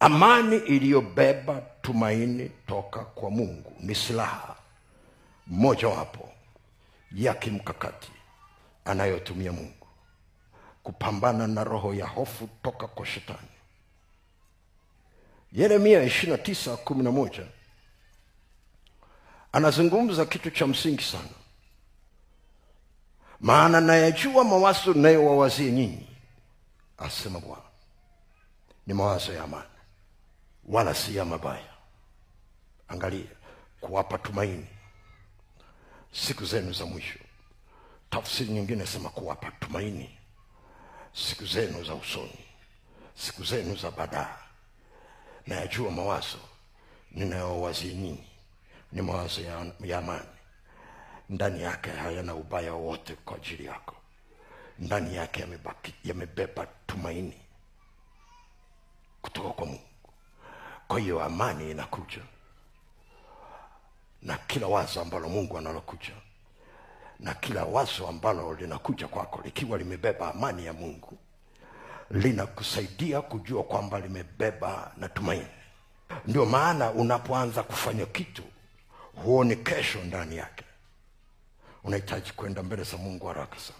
Amani iliyobeba tumaini toka kwa Mungu ni silaha mojawapo ya kimkakati anayotumia Mungu kupambana na roho ya hofu toka kwa shetani. Yeremia 29:11 anazungumza kitu cha msingi sana. Maana nayajua mawazo ninayowawazia nyinyi, asema Bwana, ni mawazo ya amani, wala si ya mabaya. Angalia, kuwapa tumaini siku zenu za mwisho. Tafsiri nyingine sema kuwapa tumaini siku zenu za usoni, siku zenu za baadaye. Nayajua mawazo ninayowawazia nyinyi ni mawazo ya amani, ndani yake hayana ubaya wote kwa ajili yako. Ndani yake yamebeba tumaini kutoka kwa Mungu. Kwa hiyo amani inakuja na kila wazo ambalo Mungu analokuja, na kila wazo ambalo linakuja kwako likiwa limebeba amani ya Mungu, linakusaidia kujua kwamba limebeba na tumaini. Ndio maana unapoanza kufanya kitu huoni kesho ndani yake. Unahitaji kwenda mbele za Mungu haraka sana.